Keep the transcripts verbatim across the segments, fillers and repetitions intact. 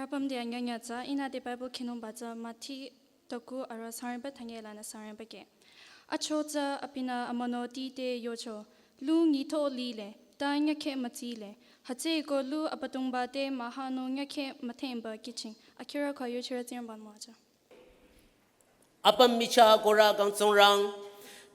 Apüm de anyanya tsü, ihnü de Bible khinungba tsü Mathi taku arüh sangreba thanye lanü sangreba ke. Achotsü abinü amano ti te yocho, lu nyitho lile, ta nyakhe mütsile, hütsüeko lu Abüdongba te mühanung nyakhe müthengba kihching, akira kho yochira tsirban moja. Apüm michah korü kang Tsingrang,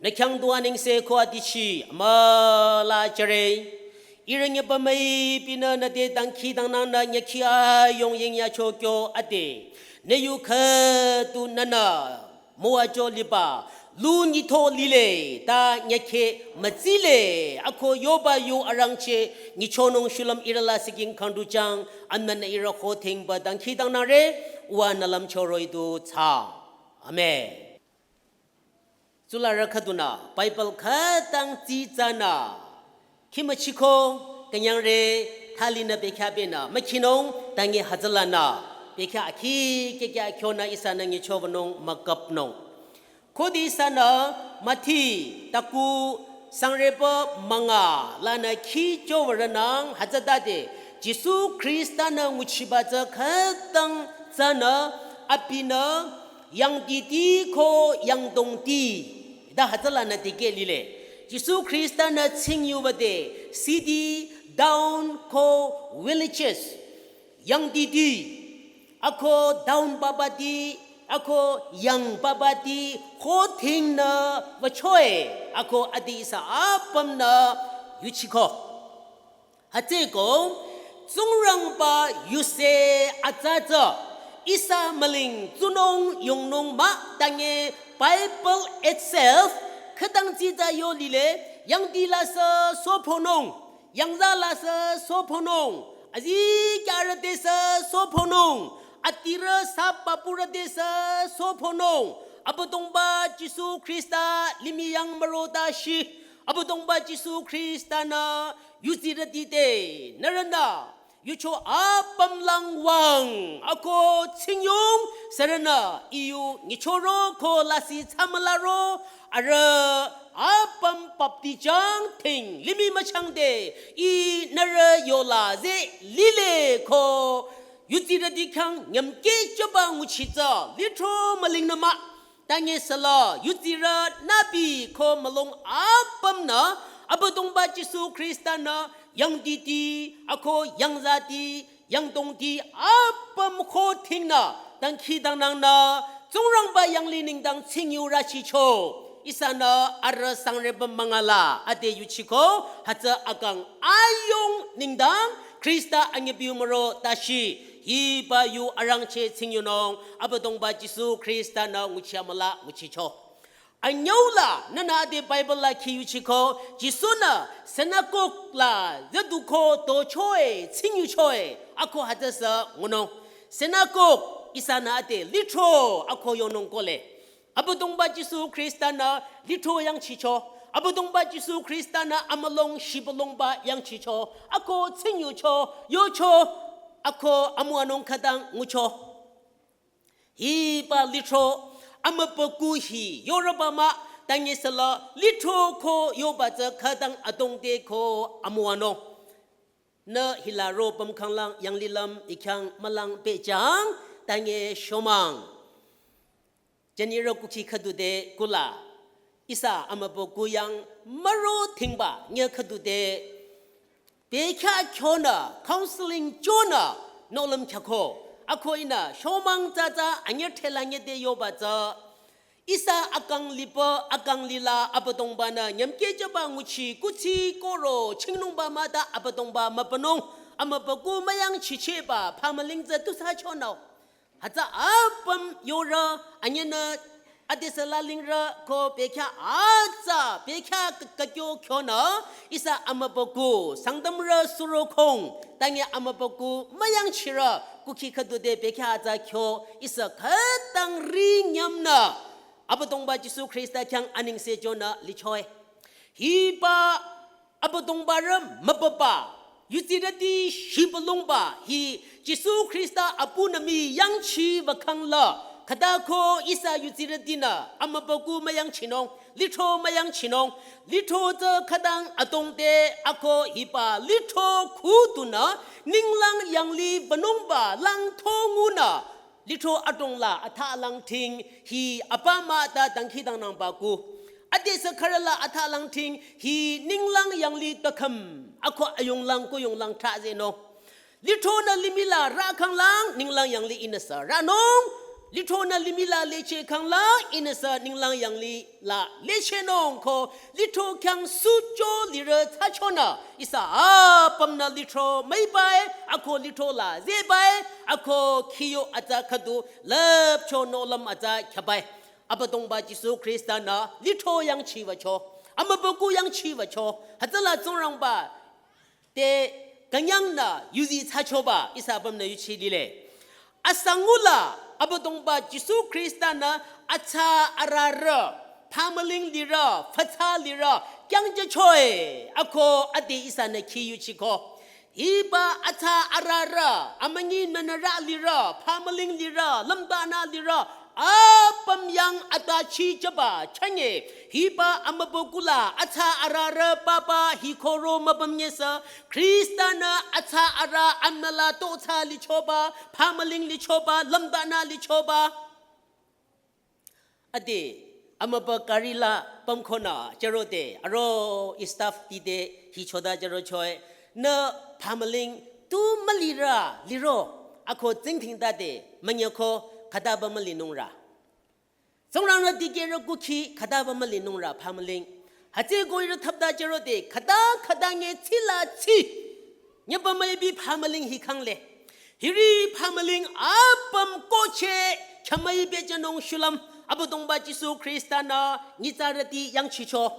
nü khyang du anengse ko adichi, amüla jüre. Ihrü nyüpa müipinü nü te dangkhidangnangnü nyükhi ayong yingyacho kyo ade. Nü yu khüdu nünü, müwacho liba, lu nyitho lile, ta nyakhe mütsile, ako yoba yu arangcheh, nyichonung shulüm ihrü la siking khangdu jang, anmanü ihrü khothengba dangkhidangnangre, uwa nü lümcho roh-i du tsü. Amen. Tsularü khüdunü, Bible khütang tsitsanü, khimüchiko, künyangre, thalinü bekhyah benü, mükhinung, tangi hütsülanü, bekhyah akhi, kekya kyonü ihsanü nyichovanung, müküpnung. Khode ihsanü, Mathi, taku, sangreba münga, lanü khi chovarünang, hütsütade, Jisu Khrista-nü nguchiba tsü khütang tsünü, abinü, yangditi ko yangdongti, ta hütsülanü dikeh lile. Jisu Khrista-nü tsingyuba te, city, town ko villages, yangditi, ako town babati, ako yang babati, kho thingnü vachoe, ako adi ihsa apümnü yuchiko. Hütsüeko, Tsingrangba yuse atsa tsü, ihsa müling tsunung yongnung mah tangi Bible itself, khütang tsitsa yo lile, yangdi la sü sophonung, yangza la sü sophonung, azikyarü te sü sophonung, adirü sü papurü te sü sophonung, Abüdongba Jisu Khrista limih yang müro ta shi, Abüdongba Jisu Khrista-nü yudsirüti te, nührünü, yucho apüm lang wüng, ako tsingyung, sürünü, iyu nyichoro ko lasih tsamülaro, arüh apüm baptijang ting, limih müchangde, ih nührü yola ze lile ko, yudsirüti khyang nyümkeh choba nguchi tsü, lithro mülingnü mah, tangi süla, yudsirü nübi ko mülung apümnü, Abüdongba Jisu Khrista-nü, yangditi, ako yangzati, yangdongti, apüm kho thingnü, dangkhidangnangnü, Tsingrangba yanglih nengdang tsingyu rachicho, ihsanü arüh sangreba münga la, ade yuchiko, hütsü akang ayong nengdang, Khrista anyibiu müro ta shi, hiba yu arangcheh tsingyunung, Abüdongba Jisu Khrista-nü nguchi amüla nguchicho. Anyüula, nünü ade Bible la khi yuchiko, Jisu-nü synagogue la züduko tochoe, tsingyuchoe, ako hütsüsü ngunung. Synagogue, ihsanü ade lithro, ako yonung kohle. Abüdongba Jisu Khrista-nü lithro yangchicho. Abüdongba Jisu Khrista-nü amülung shibülungba yangchicho. Ako tsingyucho, yocho, ako amüwanung khütang ngucho. Hiba lithro, amübükuh hi, yorüba mah, tangi süla, lithro ko yoba tsü khütang adongte ko amüwanung. Nü hila ro pümkhanglang yanglilüm ikhyang mülang pehjang, tangi shomang. Jünirü kukhi khüdude kula, ihsa amübükuh yang müro thingba, nye khüdude, bekhyah kyonü, counseling chonü, nohlüm khyako, ako ihnü, shomang tsatsa, anyüthela nyüde yoba tsü, ihsa akang lipü, akang lila, Abüdongba-nü, nyümkeh choba nguchi, kuthsi koro, chingnungba mah ta Abüdongba mübünung, amübükuh müyangchichehba, phamüling tsü tusü chonü. Hütsü apüm yorü, anyünü, adesü lalingrü, ko bekhyah atsa, bekhyah k-, kakyo kyonü, ihsa amübükuh, Sangtamrü surokhong, tangi amübükuh, müyangchirü, kukhi khüdude bekhyah atsa kyo, ihsa khütang ri nyümnü, Abüdongba Jisu Khrista khyang anengse chonü lichoe. Hiba Abüdongbarü mübüba, yudsirüti shibülungba hi Jisu Khrista apunü mii yangchiba khangla, khütako ihsa yudsirütinü amübükuh müyangchinung, Lithro müyangchinung, lithro tsü khütang adrong te ako hiba lithro khüdunü, ninglang yanglih wünungba langtho ngunü, lithro adrong la athsalang ting hi apa mah ta dangkhidangnangba ku. Adesü khürü la athsalang ting hi ninglang yanglih takhüm, ako ayunglang kuyunglang thsazehnung. Lithronü limih la rü khanglang ninglang yanglih ihnüsü rünung. Lithronü limih la licheh khanglang ihnüsü ninglang yanglih la lichehnung ko lithro khyang sucho lirü thsachonü ihsa apümnü lithro müibai, ako lithro la zebai, ako khiyo atsa khüdu lüpcho nohlüm atsa khyabai. Abüdongba Jisu Khrista-nü lithro yangchiwücho, amübükuh yangchiwücho, hütsüla Tsingrangba te künyangnü yuzi thsachoba ihsa apümnü yuchi lile. Asangula Abüdongba Jisu Khrista-nü atsa ararü, phamüling lirü, fütsa lirü, kyangjüchoe, ako ade ihsanü khi yuchiko. Hiba atsa ararü, amünyi nünürü lirü, phamüling lirü, lümdanü lirü, apüm yang atachi jüba chünye. Hiba amübükuh la atsa ararü papa hi khoro mübüm nyesü. Khrista-nü atsa arü amüla totsa lichoba, phamüling lichoba, lümdanü lichoba. Ade, amübü gari la pümkonü jürode, aro staff tide hi choda jürochoe, nü phamüling tu mülirü, liro, ako tsingdhingta de, münyeko, khütaba mülinungrü. Tsingrangnü dikehrü kukhi khütaba mülinungrü phamüling. Hütsüko ihrü thapta jürode khüta khüta nge tsila tsi. Nyeba müibi phamüling hi khangle. Hiri phamüling apüm koche khyamüi bejünung shulüm Abüdongba Jisu Khrista-nü nyitsarüti yangchicho.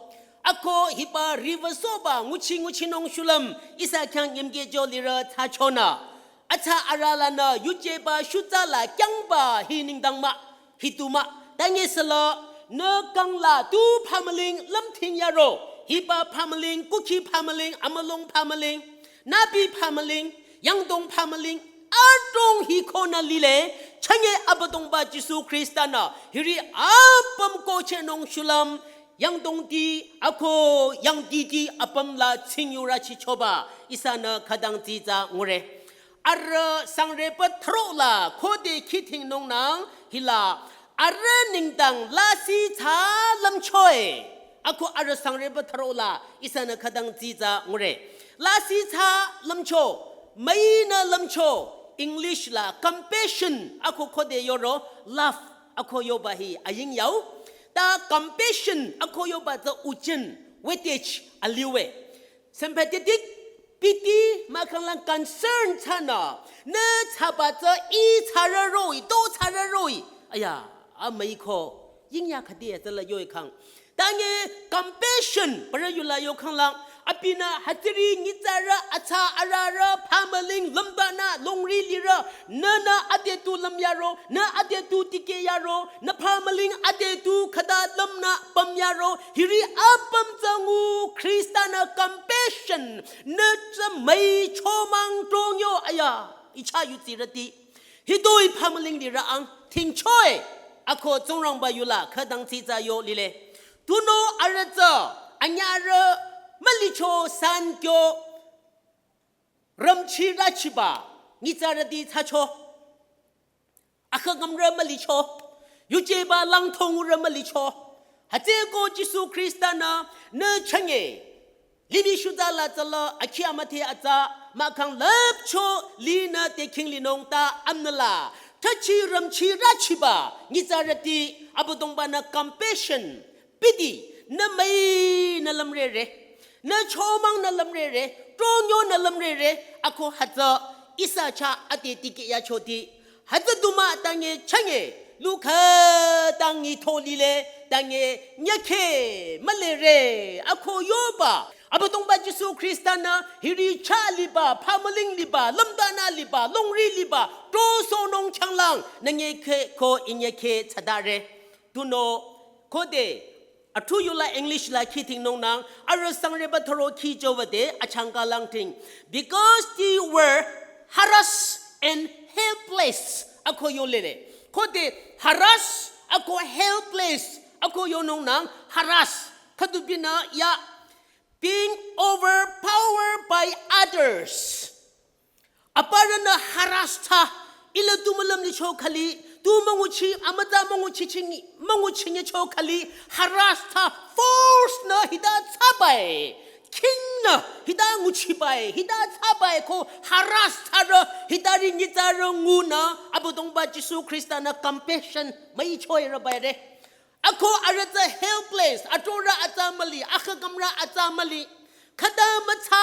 Ako hiba riwü soba nguchi nguchinung shulüm ihsa khyang yimkejo lirü thsachonü. Atsa arü lanü yujeba shutsa la kyangba hi nengdang mah, hi tu mah. Tanyesüla nü kang la tu phamüling lümthing yaro. Hiba phamüling, kukhi phamüling, amülung phamüling, nübi phamüling, yangdong phamüling, adrong hi konü lile, chünye Abüdongba Jisu Khrista-nü, hiri apüm kochehnung shulüm, yangdongti, ako yangtiti apüm la tsingyurü chichoba, ihsanü khütang tsitsa ngure. Arüh sangreba thüro la khode khidhingnungnang hila arüh nengdang lasih thsa lümchoe. Ako arüh sangreba thüro la ihsanü khütang tsitsa ngure. Lasih thsa lümcho, müinü lümcho, English la compassion, ako khode yoro, love, ako yoba hi aying yau. Ta compassion, ako yoba tsü uchen, weightage, aliwe. Sympathetic, pity, mahkhang lang concern thsanü, nü thsaba tsü ih thsarü roh-i, to thsarü roh-i. Aya, amüi ko, yingya khüdi ya tsüla yoi khang. Tanye compassion, parü yula yo khang lang, abinü hütsüri nyitsarü atsa ararü phamüling lümdanü longri lirü, nünü ade tu lümyaro, nü ade tu dikeh yaro, nü phamüling ade tu khüta lümnü pümyaro, hiri apüm tsü ngu Khrista-nü compassion, nü tsü müi chomang tongyo aya, icha yutsirüti. Hitoi phamüling lirü ang, thingchoi, ako Tsingrangba yula khütang tsitsa yo lile. Tunüo arüh tsü, anyarü, mülicho san kyo, rümchi rüchiba, nyitsarüti thsacho. Akha ngamrü mülicho, yujeba langthongrü mülicho. Hütsüko Jisu Khrista-nü, nü chünye, limih shutsa la tsüla, akhi amüdhe atsa, mahkhang lüpcho, linü te khinglinung ta amnüla. Thsachi rümchi rüchiba, nyitsarüti, Abüdongba-nü compassion, pity, nü müinü lümrere, nü chomang nü lümrere, tronyo nü lümrere, ako hütsü ihsa chah ade dikeh yachoti. Hütsü du mah tanye chünye, lu khütang nyi tho lile, tanye nyükhe, mülere, ako yoba. Abüdongba Jisu Khrista-nü, hiri chah liba, phamüling liba, lümdanü liba, longri liba, trosohnung changlang, nü nyükhe ko inyükhe thsadare. Tunüo, khode, athu yula English la khidhingnungnang, arüh sangreba thüro khijowüde, achangka langting. Because they were harassed and helpless. Ako yolele. Khode, harassed, ako helpless. Ako yonung nang harass. Khüdu binü ya being overpowered by others. Aparünü harass thsa, ila tu mülüm licho khali, tu münguchi, amütsa münguchi chingi, münguchi nyicho khali, harass thsa, force nü hita thsabai, kingnü hita nguchibai, hita thsabai ko harass thsarü, hitari nyitsarü ngunü, Abüdongba Jisu Khrista nü compassion, müichoi rübai re. Ako arüh tsü helpless, atrorü atsa müli, akhakamrü atsa müli. Khüta mütsa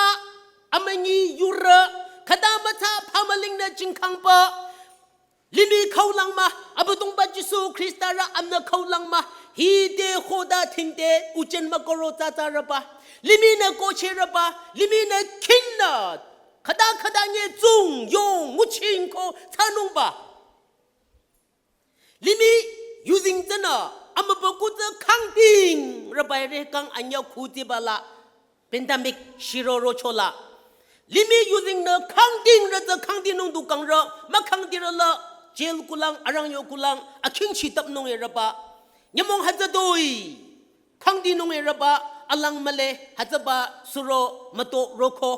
amünyi yurü, khüta mütsa phamüling nü jingkhangba. Limih khaulang mah, Abüdongba Jisu Khrista rü amnü khaulang mah, hide khoda thingde ujen mükoro tsatsa rüba. Limih nü koche rüba, limih nü kingnü. Khüta khüta nye zung, yong, nguching ko, tsanungba. Limih yuzeng tsünü, amübükuh tsü khangding, rübai re kang anya khuti bala, pandemic shiroro chola. Limih yuzeng nü khangding rü tsü khangdinung du kangrü, mükhangdirü la, jail kulang, arangyo kulang, akhingchi tapnung e rüba. Nyümong hütsütoi, khangdinung e rüba, alang mühle, hütsüba suro müto roko.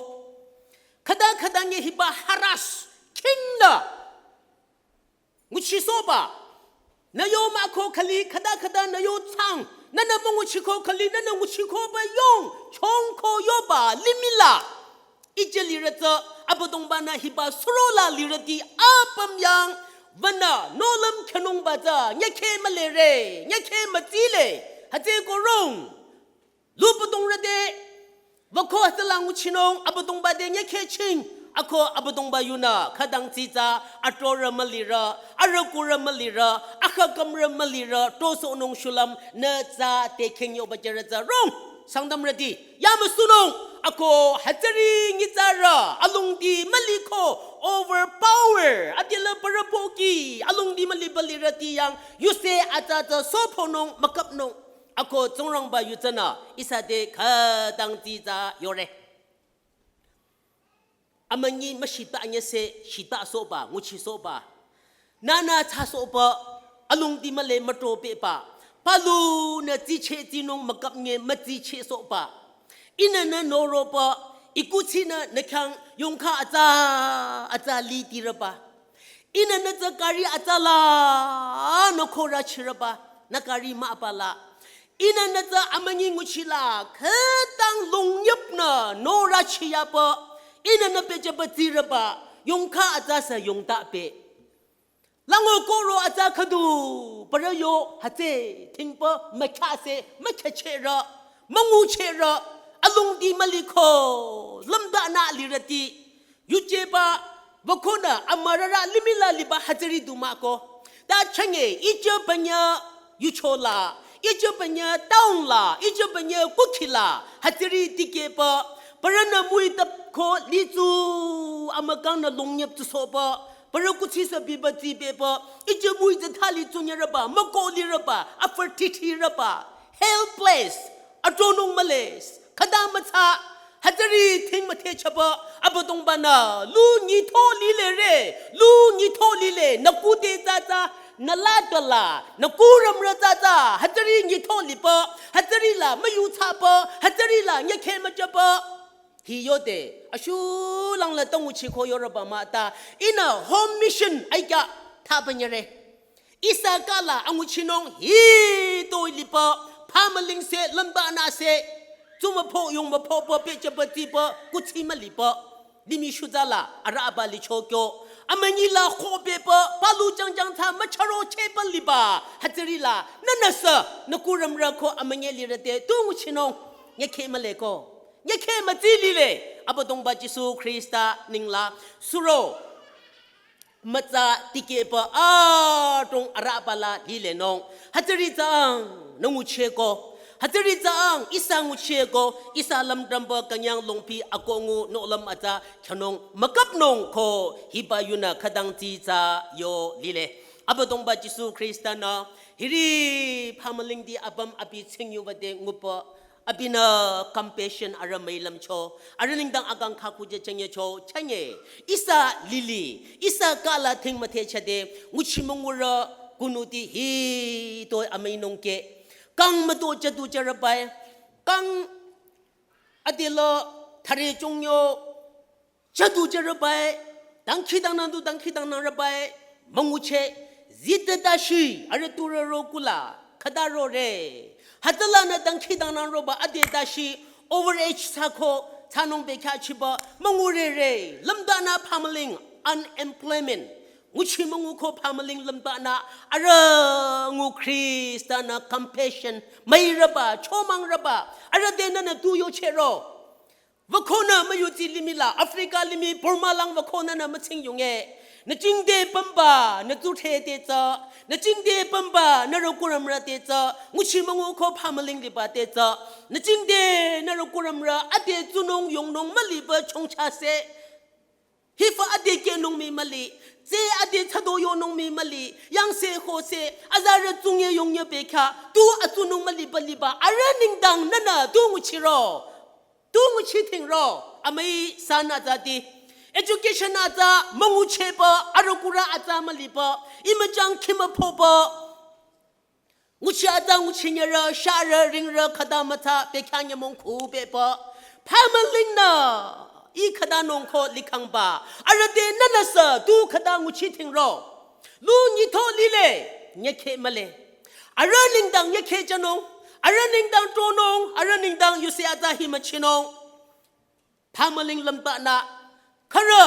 Khüta khüta nye hiba harass, kingnü. Nguchisohba. Nü yo mükho khali khüta khüta nü yo tsang. Nünü münguchiko khali nünü nguchikoba yong. Chongko yoba limih la. Ije lirü tsü Abüdongba nü hiba surola lirüti apüm yang. Wünü nohlüm khenungba tsü nyekhe mühle re. Nyekhe mütsile. Hütsüko rong. Lu püdongrü te, wüko hütsüla nguchinung, Abüdongba te nyekhe ching, ako Abüdongba yunü, khütang tsitsa, atrorü mülirü, arükurü mülirü, akhakamrü mülirü, tosohnung shulüm, nü tsü te kheng yoba jürü tsü rong, Sangtamrüti, yamüsunung, ako hütsüri nyitsarü, alongdi müliko, overpower, adila parü pohki, alongdi müliba lirüti yang, yuse atsa tsü sophonung, mükapnung. Ako Tsingrangba yu tsünü ihsa te khütang tsitsa yore. Amünyi müshita nyese shita sohba, nguchi sohba. Nünü tsa sohba, alongdi mühle mütro pehba. Palunü tsicheh tsinung mükap nye mütsicheh sohba. Ihnü nü noroba, ikutsinü nü khyang yongkha atsa, atsa litirüba. Ihnü nü tsü gari atsa la, nü khorü chirüba, nü gari mah ba la. Ihnü nü tsü amünyi nguchila, khütang longnyüpnü, norü chiyaba. Ihnü nü pehjüba tsirüba, yongkha atsa sü yongta peh. Lango koro atsa khüdu, parü yo, hütsü, thingpa, mükhyase, mükhyachehre, münguchehre, alongdi müliko, lümdanü lirüti. Yujeba, wükonü, amürarü limih la liba hütsüri du mah ko. Ta chünye, ije banya yucho la, ije banya town la, ije banya kukhi la, hütsüri dikehba, parünü müitap ko litsu, amükangnü longnyüp tsusohba, parü kuthsi sü biba tsibeba, ije müi tsü thali tsunyerüba, müko lirüba, afarthithi rüba, helpless, atronung mühle, khüta mütsa, hütsüri thing müthehchaba, Abüdongba nü, lu nyitho lile re, lu nyitho lile, nü kute tsatsa, nü la dala, nü kurümrü tsatsa, hütsüri nyitho liba, hütsüri la müyu tsaba, hütsüri la nyekhe müjüba. Hi yode, ashulang la ta nguchiko yorüba mah ta, ihnü home mission aikya thaba nyere. Ihsa kala anguchinung hitoi liba, phamülingse, lümbanüse, tsumüpho, yongmüpho, pehjüba tsiba, kuthsi müliba, limih shutsala, arüba licho kyo, amünyi la khobeba, palu jangjang tsü mücharo cheba liba, hütsüri la, nünüsü, nü kurümrü ko amünyi lirü te, tu nguchinung, nyekhe mühle ko, nyekhe mütsi lile, Abüdongba Jisu Khrista ninglang, suro, mütsa tikehba adrong arüba la lilenung. Hütsüri tsü ang nü nguchiko. Hütsüri tsü ang ihsa nguchiko. Ihsa lümdrümba künyang longpi akoh ngu nohlüm atsa khyünung mükapnung ko hiba yunü khütang tsitsa yo lile. Abüdongba Jisu Khrista nü hiri phamülingdi apüm abi tsingyuba te nguba abinü compassion arüh müilümcho, arüh nengdang akang khakujü chünyecho, chünye, ihsa lili, ihsa kala thing müthehchade, nguchi müngurü kunuti hitoi amüinung ke. Kang müto jüdu jürübai. Kang adela thare chongyo jüdu jürübai. Dangkhidangnang du dangkhidangnangrübai. Müngucheh zide dashi arüh turü ro kula khüta rore. Hütsülanü dangkhidangnang roba ade dashi overage thsako thsanung bekhyah chiba müngurere. Lümdanü phamüling unemployment. Nguchi müngu ko phamüling lümdanü arüh ngu Khrista-nü compassion müirüba, chomangrüba, arüh te nünü tu yochehro. Wükonü müyuti limih la, Africa limih, Burma lang wükonü nü mütsing yunge. Nü jingte pümba, nü tu the te tsü, nü jingte pümba, nü rükurümrü te tsü, nguchi müngu ko phamüling liba te tsü, nü jingte nü rükurümrü ade tsunung yongnung müliba chongcha se. Hifa ade kehnung mii müli, tse ade tsado yonung mii müli, yangse hose, azarü tsunge yongye bekhyah, tu atsunung müliba liba, arüh nengdang nünü tu nguchiro, tu nguchi thingro, amüi sanü zati. Education atsa münguchehba, arüh kurü atsa müliba, imüchang khimüphoba. Nguchi atsa nguchinyerü, sharü, ringrü, khüta mütsa, bekhyah nyümong khu beba. Phamülingnü, i khüta nung ko likhangba. Arüh te nünüsü, tu khüta nguchi thingro. Lu nyitho lile, nyekhe mühle. Arüh nengdang nyekhe jünung, arüh nengdang tronung, arüh nengdang yuse atsa hi müchinung. Phamüling lümdanü, khürü,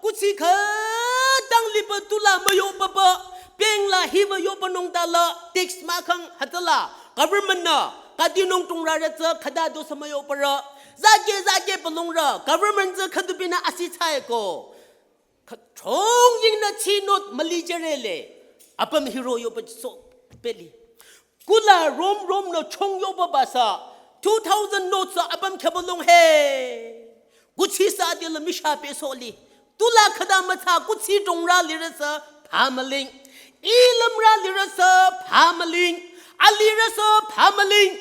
kuthsi khütang liba tula müyopaba, bank la hiba yopanung tala, tax mahkhang hütsüla, government-nü, kadinung tungrarü tsü khüta dusü müyoparü, zake zake palungrü, government tsü khüdubinü asi thsaeko. Kha-, chongyingnü tsi note müli jürele, apüm hiro yoba so peli. Kula rom rom nü chong yoba basa, two thousand note sa apüm khyübalung he. Kuthsi sa adela misha pe soli. Tula khüta mütsa kuthsi tungra lirüsü phamüling. Ilümra lirüsü phamüling. Alirüsü phamüling.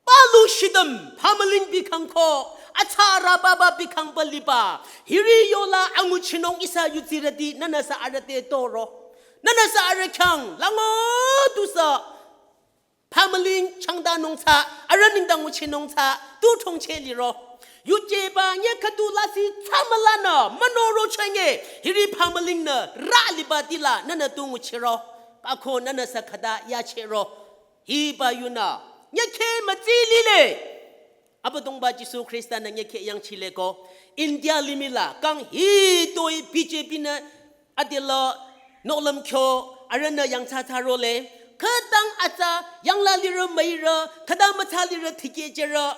Palu shidam phamüling bikhang ko, atsarü baba bikhang baliba. Hiri yola anguchinung ihsa yutsirüti, nünüsü arüh te toro. Nünüsü arüh khyang, lango tusü. Phamüling changdanung tsü, arüh nengdang nguchinung tsü, tu thongcheh liro. Yujeba nye khüdu lasih tsü mülanü, münoro chenge, hiri phamülingnü, rü liba tila, nünü tu nguchiro. Kako nünüsü khüta yachehro. Hiba yunü, nyekhe mütsi lile. Abüdongba Jisu Khrista-nü nyekhe yangchileko. India limih la, kang hitoi B J P-nü adela nohlüm kyo, arühnü yangthsa thsarole. Khütang atsa, yangla lirü müirü, khüta mütsa lirü thikehjürü.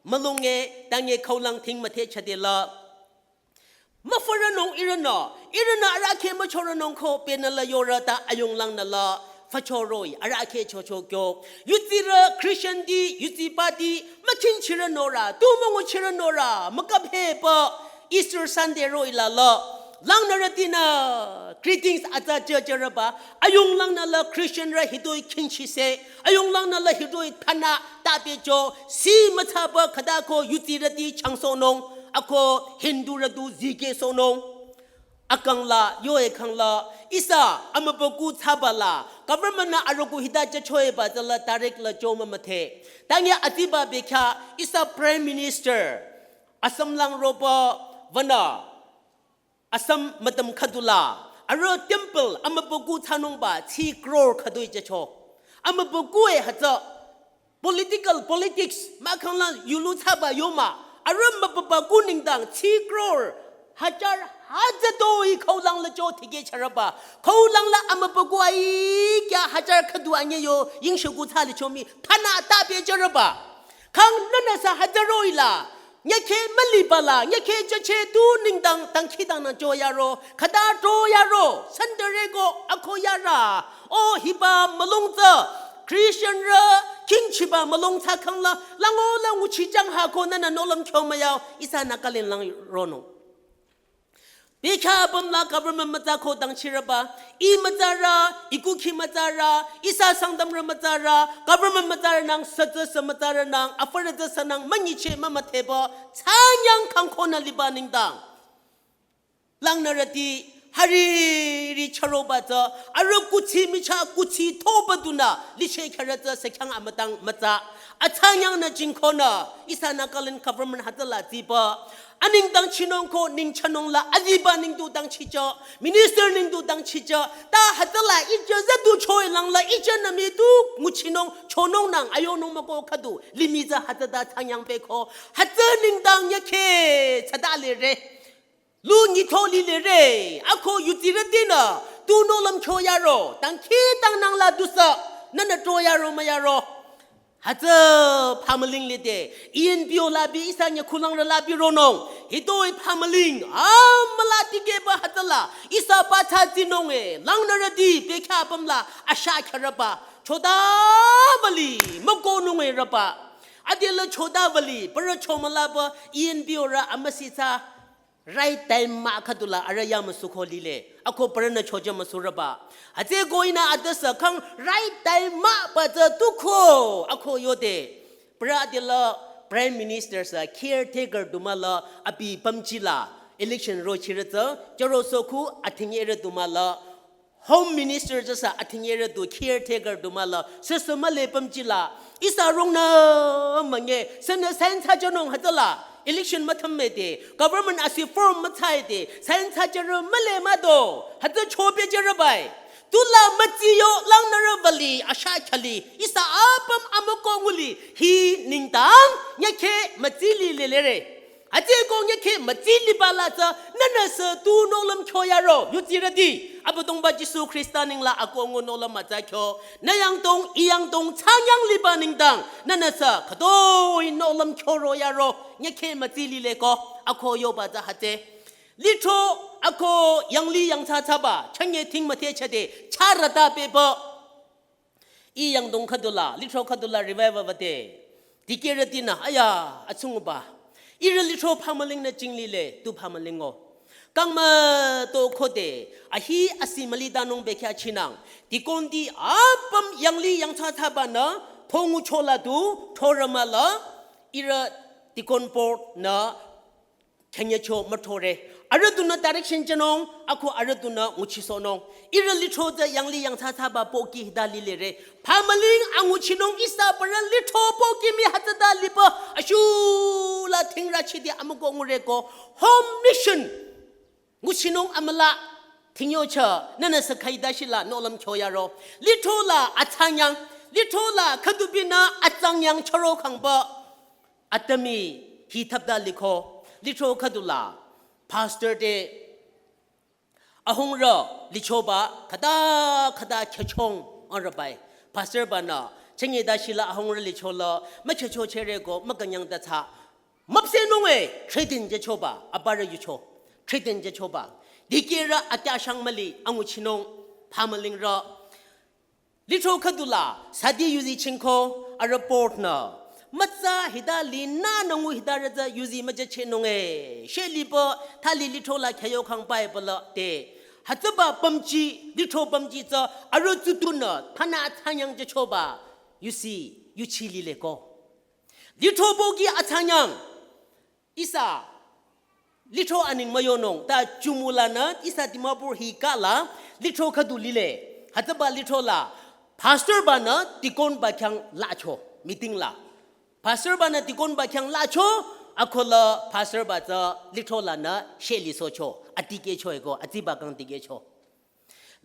Mülunge, tange khaulang thing müthe chadela. Müfürünung ihrünü, ihrünü arahkheh müchorünung ko penü la yorü ta ayunglangnü la füchoroh-i, arahkheh chocho kyo. Yutsirü Christian ti, yutsibati, mükhingchirü norü, tu münguchirü norü, müküphepü, Easter Sunday roh-i la la. Langnürütinü, greetings atsa jüjürüba, ayunglangnü la Christian rü hitoi khingchise, ayunglangnü la hitoi thana, tabejo, si mütsaba khüta ko yutsirüti changsohnung. Ako Hindurü du zikehsohnung. Akang la, yoe kang la, ihsa, amübükuh thsaba la, government-nü arüku hita jüchoeba tsüla direct la jo mümüdhe. Tangi atiba bekhyah, ihsa Prime Minister, Assam lang roba, wünü, Assam mütüm khüdula, arüh temple, amübükuh thsanungba, three crore khüdui jücho. Amübükuh-e hütsü, political, politics, mahkhang la yulu thsaba yomah, arüh mübübükuh nengdang, three crore, hajar, hajar toi khaulang la jo thikehjürüba, khaulang la amübükuh ai kya hajar khüdu anyeyo, yingshükuh thsa lichomi, thana tabejarüba. Kang nünüsü hajar roh-i la, nyekhe müliba la, nyekhe jücheh tu nengdang dangkhidangnang jo yaro, khüta jo yaro, sandere ko ako yarü. O hiba mülung tsü, Christian rü, khingchiba mülung tsü kang la, lango la nguchijang ha ko nünü nohlüm kyo müyao, ihsa Nagaland lang ronung. Bekhyah apüm la government mütsa ko dangchirüba, ih mütsarü, ih kukhi mütsarü, ihsa Sangtamrü mütsarü, government mütsarünang, sütsü sü mütsarünang, afürü tsü sünang, münyicheh mümüdheba, thsanyang kangkonü liba nengdang. Langnürüti, Hariri chüroba tsü, arüh kuthsi michah kuthsi thoba dunü, licheh kharü tsü sekhang amütang mütsa. Athsangnyang nü jingkonü, ihsa Nagaland government hütsüla tsiba. Aneng dangchinung ko neng chanung la, aziba neng du dangchicha, minister neng du dangchicha, ta hütsüla ija zadu choi lang la, ija nami du nguchinung, chonung nang, ayonung mako khüdu, limih tsü hütsüta thsangyang peko, hütsü nengdang nyakhe, tsada lere. Lu nyitho lilere, ako yutsirütinü, tu nohlüm kyo yaro, dangkhidangnang la dusü, nünü to yaro müyaro. Hütsü phamüling lide, E N P O labi ihsa nyakhulangrü labi ronung, hitoi phamüling, amüla tikehba hütsüla, ihsa patha tsinung e, langnürüti, bekhyah apüm la, asha kharüba, choda bali, mükonung e rüba. Adela choda bali, parü chomülaba, E N P O rü amüsitsa, right time mah khüdula arüh yamüsukho lile. Ako parünü choja müsurüba. Hütsüko ihnü adesü khang right time mah ba tsü tukho. Ako yode. Parü adela Prime Minister sü caretaker du mah la abi pamchila. Election rochirü tsü. Chüro sokhu athingyerü du mah la. Home Minister tsü sü athingyerü du caretaker du mah la, süsü mühle pamchila. Ihsa rongnü münye, sünü sign thsajanung hütsüla. Election müthüm mede, government asi form müthsaide, sign thsajarü mühle müdo, hütsü chobejarü bai. Tula mütsiyo langnürü bali, asha khali, ihsa apüm amüko nguli, hi nengdang, nyakhe mütsili lelere. Hütsüko nyakhe mütsili bala tsü, nünüsü tu nohlüm kyo yaro, yutsirüti. Abüdongba Jisu Khrista neng la ako ngu nohlüm mütsa kyo. Nüyangdong, iyangdong, thsangyang liba nengdang. Nünüsü, khütoi nohlüm kyo ro yaro, nyakhe mütsili leko, ako yoba tsü hütsü. Litho, ako yangli yangthsa thsaba, chünye thing müthe chade, charüta peba. Iyangdong khüdula, litho khüdula revival bate. Dikehrütinü, aya, atsunguba. Ihrü litho phamüling nü jinglile, tu phamülingo. Kangmüto khode, ahi asi mülidanung bekhyah chinang. Dikondi apüm yangli yangthsa thsaba nü, phongu chola du, thorama la, ihrü dikon board nü, khenyecho müthore. Arüh dunü direction jünung, ako arüh dunü nguchisohnung. Ihrü litho tsü yangli yangthsa thsaba pohki hita lilere. Phamüling anguchinung ihsa parü litho pohki mii hütsüta liba. Ashula thingrü chidi amüko ngureko. Home mission. Nguchinung amüla. Thingyocha. Nünüsü khaida shila nohlüm kyo yaro. Litho la atsangyang. Litho la khüdubinü atsangyang chüro khangba. Atümi hi thapda liko, litho khüdula, pastor te, ahungrü lichoba, khüta khüta khyüchong angrübai. Pastor banü, chünye da shila ahungrü lichola, mükhyücho chere ko, mükünyang da tsü, müpsehnung e, threaten jüchoba, aparü yucho, threaten jüchoba. Dikehrü akyashang müli, anguchinung, phamülingrü, litho khüdula, sadi yuzi chingko, arüh board nü. Mütsa hita linü nüngu hitarü tsü yuzi müjüchehnung e. Sheliba, thali litho la khyüyo khang Bible la te. Hütsüba pamchi, litho pamchi tsü, arüh tsutunü, thana thsanyang jüchoba. Yusi, yuchi lileko. Litho pohki atsangyang. Ihsa, litho aning müyonung, ta chumulanü, ihsa Dimapur hi kala, litho khüdu lile. Hütsüba litho la, pastor banü dikon ba khyang lacho, meeting la. Pastor banü dikon ba khyang lacho, akola pastor ba tsü litho lanü sheli socho, atikehcho eko, atsiba kang tikehcho.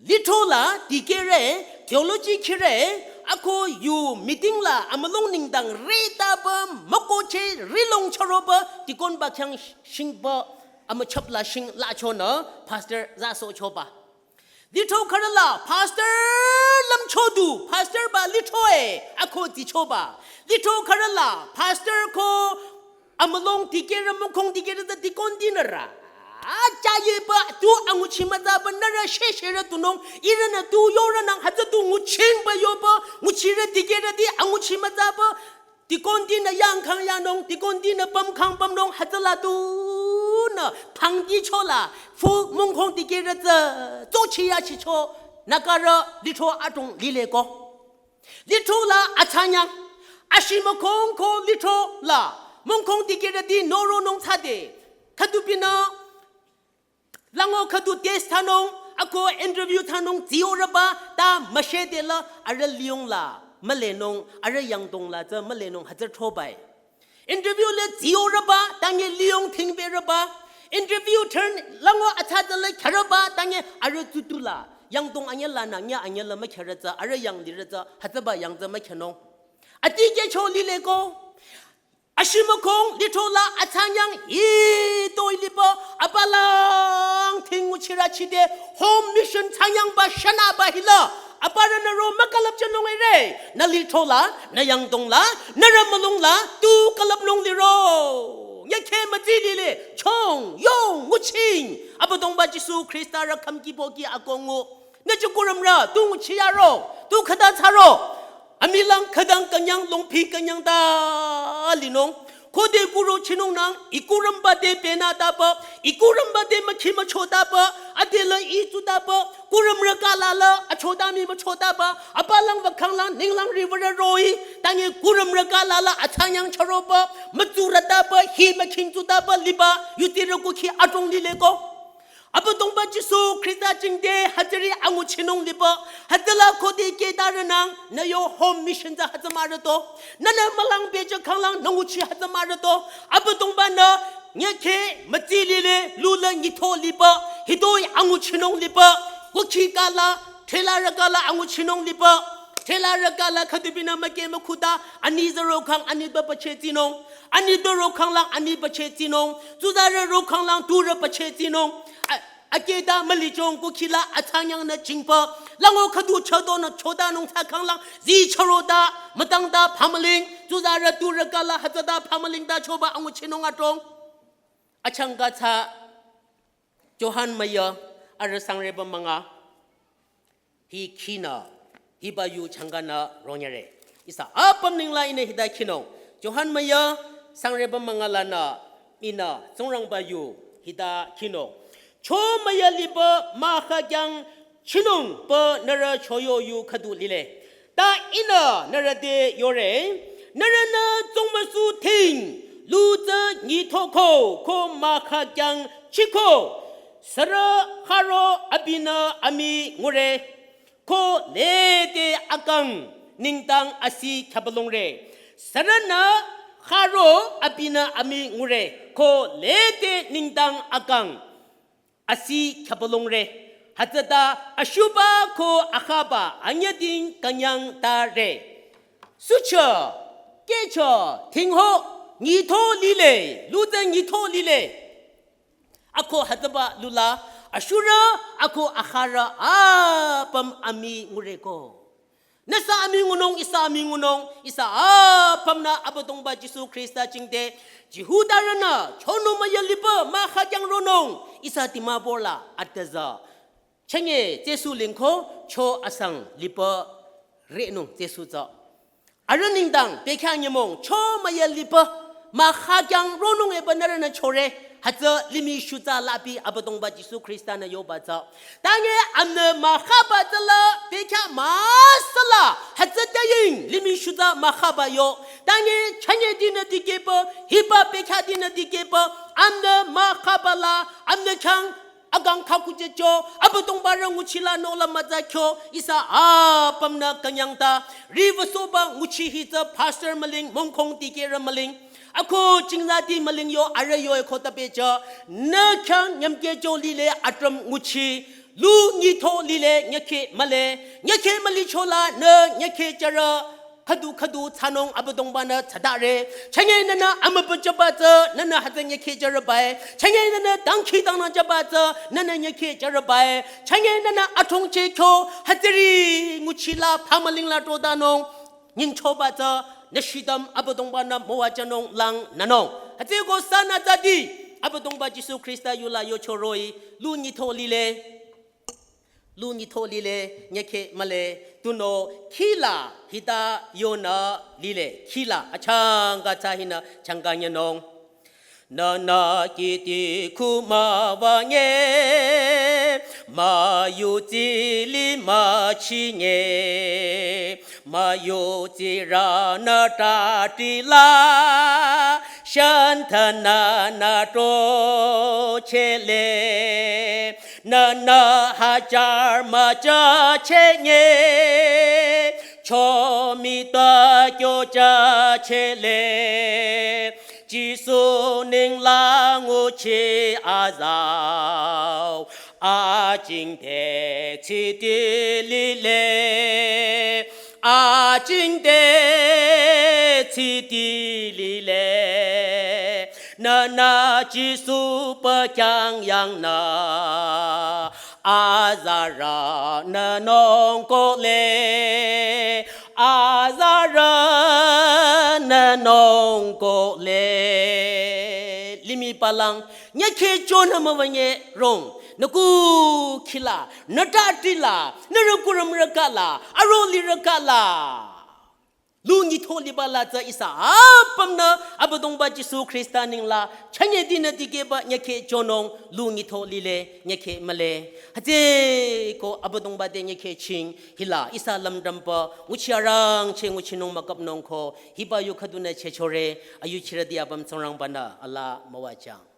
Litho la dikehre, theology khire, ako yu meeting la amülung nengdang retaba, mükohcheh, rilong chüroba, dikon ba khyang shingba, amüchap la shing lachonü, pastor zasochoba. Litho khürü la, pastor lümchodu, pastor ba litho e, ako dichoba. Litho khürü la, pastor ko, amülung dikehrü mükong dikehrü tsü dikon dinü ra. Achayeba tu anguchi mütsaba nührü shesherü tunung, ihrünü tu yorünang hütsü tu nguchingba yoba, nguchirü dikehrüti anguchi mütsaba, dikon dinü yangkhang yanung, dikon dinü pümkhang pümnung hütsüla tunü, thangdi chola, fu mükong dikehrü tsü, tsochi yachicho, nükarü litho adrong lileko. Litho la atsanya, ashi mükong ko litho la, mükong dikehrüti noronung thsade, khüdubinü, Lango khüdu test thsanung, ako interview thsanung, ziyorüba, ta müshedela, arüh liyongla, mülenung, arüh yangdongla, tsü mülenung, hütsü throbai. Interview le ziyorüba, tange liyong thingberüba. Interview turn, lango atsa tsüle kharüba, tange arüh tutula. Yangdong anyela na, nya anyela mükharütsü, arüh yanglirütsü, hütsüba yangtsü mükhanung. Ati ke cho lile ko. Ashimükong lithrola atsanyang hitoi liba apalang thinguchira chide home mission tsanyangba shanaba hila aparü nü ro mükülüp chanung ere nü lithrola nü yangdongla nü ramülungla tu külüpnung liro. Nyakhe mütsi lile chong yong nguching Abüdongba Jisu Khrista rü khümki boki akongu. Nü chikurümrü tu nguchiyaro tu khüta thsaro. Amilang khütang künyang longphi künyang ta linung. Khode kuro chinung nang, ikurümba te pena tapa, ikurümba te mükhi mücho tapa, adela itsu tapa, kurümrü kalala, achodami mücho tapa, apalang bakanglang, ninglang river roi, tangi kurümrü kalala, atsanyang charopa, mütsura tapa, hi mükhing tsu tapa, liba, yutirü kukhi atong lile ko. Abüdongba Jisu Khrista jingte hütsüri anguchinung liba, hütsüla khode kedarünang, nü yo home mission tsü hütsü marüto, nünü mülang beja kanglang nü nguchi hütsü marüto, Abüdongba nü, nyakhe mütsi lile, lula nyitho liba, hitoi anguchinung liba, wukhi kala, thela rakala anguchinung liba, thela rakala khüdubinü müke mükhuta, ani zero kang ani ba pache tsinung. Ani tu rokhanglang ani pache tsinung, tsuzarü rokhanglang turü pache tsinung. A-, akeda mülichong kukhila atsanyang nü chingpa, lango khüdu chodo nü choda nung tsakanglang, zi charoda, mütangda pamaling, tsuzarü turü kala hütsüda pamaling da choba anguchinung atong. Achangka tsa, Johan müya, arüh sangreba münga. Hi khinü, hiba yu changkanü ronyare. Ihsa apüm ningla ihnü hita khinung. Johan müya, sangreba münga lanü, ihnü, Tsingrangba yu, hita khinung. Cho müya liba mahkhang chinung pü nührü choyo yu khüdu lile. Ta ihnü nührü te yore, nührünü tsungmüsu ting, lu tsü nyithoko, ko mahkhang chiko, sürü kharo abinü ami ngure, ko lede akang ningtang asi khyapalongre. Sürünü kharo abinü ami ngure, ko lede ningtang akang asi khyapalongre. Hütsüta ashuba ko akhaba anyading künyang tare. Sucha, kecha, tingho, nyitho lile, lu tsü nyitho lile. Ako hütsüba lula, ashurü, ako akharü, apüm ami ngureko. Nüsa ami ngunung, ihsa ami ngunung, ihsa apümnü Abüdongba Jisu Khrista jingte, Jihudarünü, chonü müya liba, mahkhang ronung, ihsa Dimapur la, atüza. Chenge, Jisu lingko, cho asang liba, renung, Jisu tsü. Arüh ningtang, bekhyah nyümong, cho müya liba, mahkhang ronung eba nührünü chore, hütsü limih shutsa lapi Abüdongba Jisu Khrista nü yoba tsü. Tange amnü mahkhaba tsüla, bekhyah müsala, hütsü taying, limih shutsa mahkhaba yo. Tange chanye dinü dikehba, hiba bekhyah dinü dikehba, amnü mahkhaba la, amnü khyang, akang khakujecho, Abüdongba rü nguchila nola mütsa kyo, ihsa apümnü künyang ta, riva soba nguchi hi tsü pastor müling, mongkhong dikehrü müling. Ako chingzati müling yo, arüh yo ekho tapecha, nü khyang nyamkecho lile atram nguchi, lu nyitho lile nyakhe mühle, nyakhe mülichola, nü nyakhe chara, khüdu khüdu thsanung Abüdongba nü thsadare. Chenge nünü amübü jaba tsü, nünü hütsü nyakhe jarabai. Chenge nünü dangkhidangnang jaba tsü, nünü nyakhe jarabai. Chenge nünü atong chekyo, hütsüri nguchila pamaling la todanung. Nyingchoba tsü, nü shidam Abüdongba nü müwajünung lang nünung. Hütsüko sana tsadi, Abüdongba Jisu Khrista yula yochoroi, lu nyitho lile. Lu nyitho lile, nyakhe mühle, tunüo, khila, hita yonü lile, khila, achangka tsü hinü, changka nyanung. Nünü kiti khuma wünge, müyutsili müchinge, müyutsirünü tatila, shanthanünü tochele. Nünü hajar müjüchehnye, chomi ta kyo jüchehle, Jisu ninglang nguchi azau, ajingte tsiti lile, ajingte tsiti lile. Nünü Jisu pekyang yangnü, azarü nünung kohle, azarü nünung kohle. Limih palang, nyükhe chonü müwünye rong, nü kukhila, nü tatila, nü rükurüm rükala, aroli rükala. Lu nyitho liba la tsü ihsa apümnü Abüdongba Jisu Khrista nengla chünye dinü dikehba nyükhe chonung lu nyitho lile nyükhe mühle. Hütsüko Abüdongba te nyükhe ching hila ihsa lümdrümba nguchi arangcheh nguchinung müküpnung ko hiba yu khüdunü chehchore ayuchirüti apüm Tsingrangba-nü alaa müwajüng.